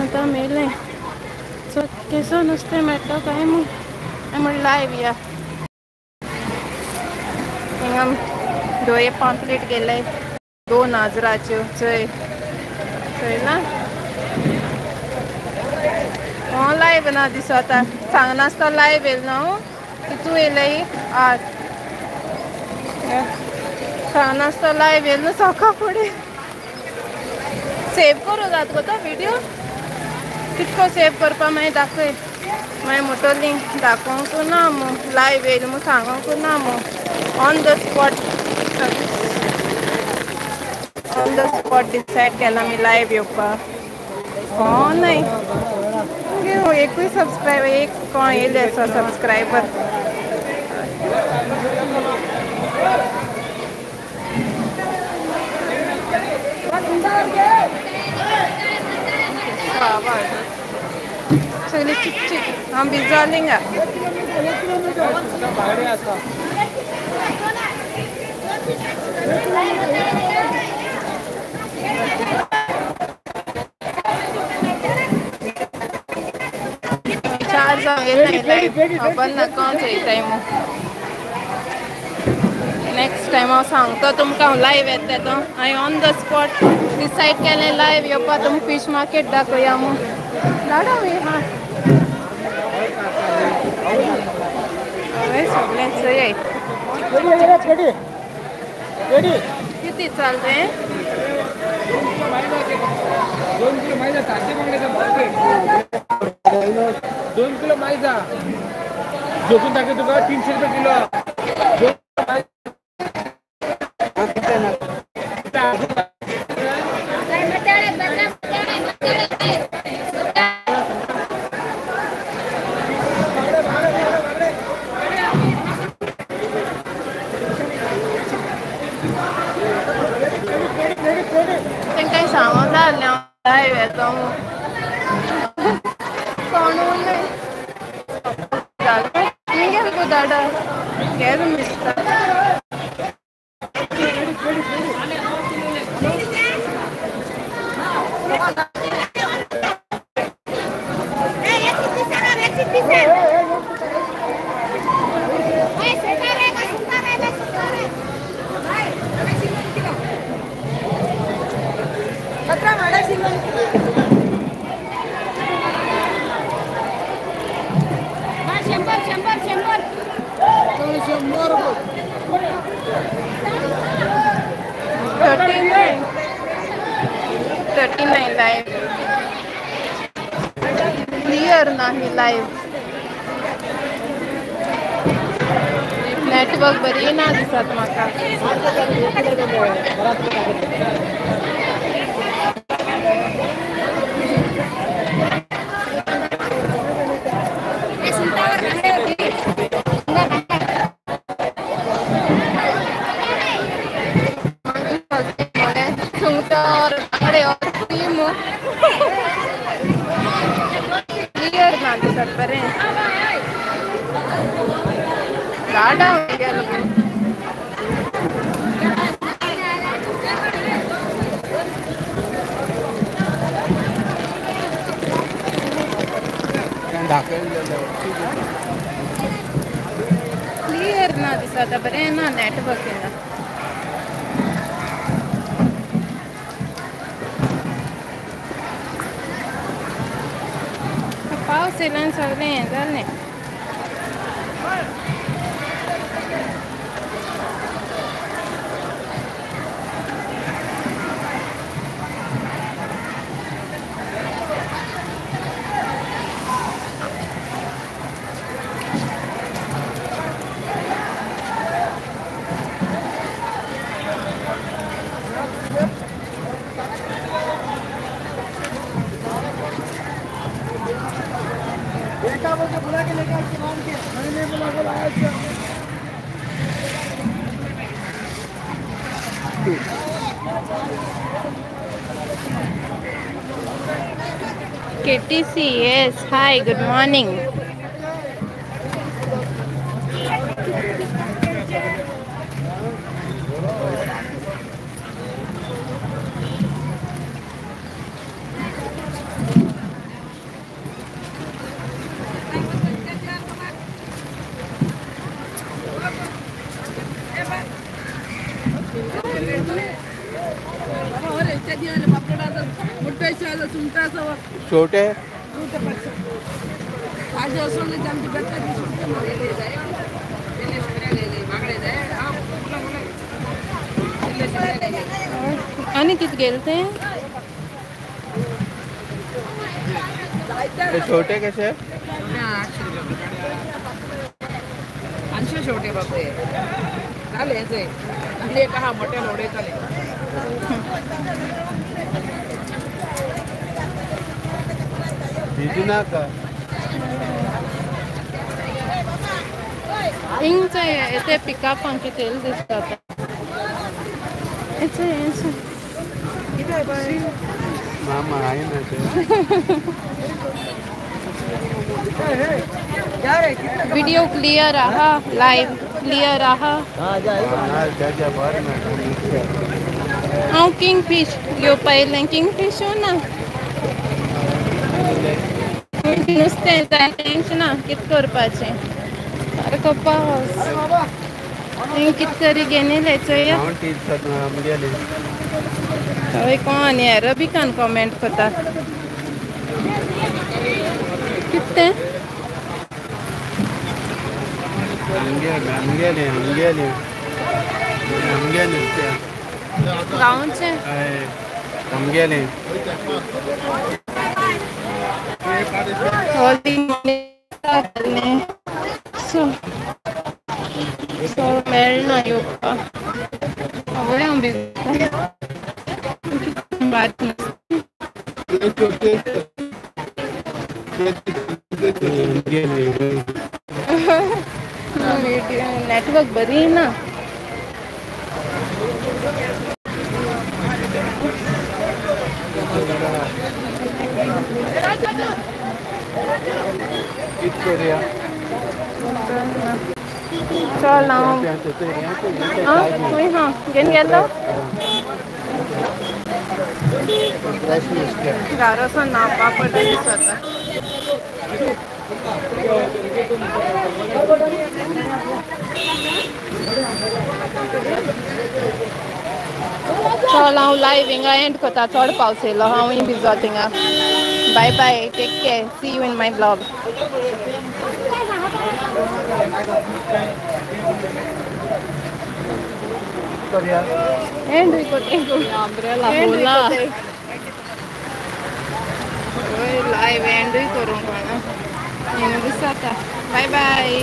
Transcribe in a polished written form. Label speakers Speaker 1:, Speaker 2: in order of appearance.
Speaker 1: आतां आमी येयले. सो केसो नुस्तें मेळटा काय म्हूण हांवें म्हणलें लायव्ह या. हिंगा धोये पांपलेट गेले 2000 चोय चोयला. हांव लायव्ह ना दिसता सांगनासतना लायव्ह येयलें ना हांव. कितू येयलें 8 सांगनासतना लायव्ह येयलें न्हू सकाळ फुडें. सेव करूं जाता गो तो व्हिडियो कितको सेव करपा मागीर दाखय. मागीर म्हणटली दाखोवंक ना मू लायव्ह येयलें म्हूण सांगूंक ना मू. On the spot, on the spot decide केला मी लायव्ह येवपाक. कोण न्हय एकूय सबस्क्रायबर एक कोण येयले आसा सबस्क्रायबर. सगळी चिकचिक हांव बिजी जालें हिंगा. 4 जावंक येयलें लायव्ह खबर ना कोण चोयताय म्हूण. नेक्स्ट टायम हांव सांगता तुमकां हांव लायव्ह येता तो. हांवें ऑन the spot decide केलें लायव्ह येवपा. तुमकां फीश मार्केट दाखोवया म्हूण. धाडा हा हांवें सगळें चोयाय. कितें चाललें?
Speaker 2: 2 किलो मैदा ताजे बांगड्याचा 2 किलो मैदा जोखून टाके तुका 300 रुपये किलो.
Speaker 1: तांकां सांगूंक जाय हांव लायव्ह येता म्हूण. कोणूय न्हय गेल गो दाडा गेल मिस्ता. लाइव क्लियर नाही लाइव नेटवर्क बरी ना दिसत म्हाका. क्लियर ना दिसत बरें गाडा गेलो. क्लियर ना दिसता बरें ना नेटवर्क ना. पावस येयल्यान सगळें हें जालें.
Speaker 2: बुला के लेके के मैंने नहीं बुला के लाया.
Speaker 1: KTC, yes, hi, good morning.
Speaker 3: छोटे
Speaker 1: आणि कित गेले ते?
Speaker 3: छोटे कसे?
Speaker 4: छोटे बापरे चालेल हा मोठे लोडे चालेल.
Speaker 3: नाका
Speaker 1: हिंगचे ते पिकअप तेल दिसतात.
Speaker 3: मामा आहे ना ते.
Speaker 1: व्हिडिओ क्लियर आहा, लाईव्ह क्लियर आहा. हांव किंग फिश घेवपा येयलें. किंग फिश ना नुस्तें जाय टेंशन ना कितें करपाचें सारको पावस. कितें तरी घेनेले चोया. हय कोण अरबिकान कमेंट करता कितें? गांवचे सो सो मेळना येवपाक. हय हांव भिजता. नेटवर्क बरी ना. चल हांव हां घेवन गेलो घरा वचून न्हांवपा पडटा दिसता. चल हांव लायव्ह हिंगा एंड करता. चड पावस येयलो हांवूय भिजत हिंगा. Bye bye, take care, see you in my vlog. And live and करूंक दिसता. Bye bye.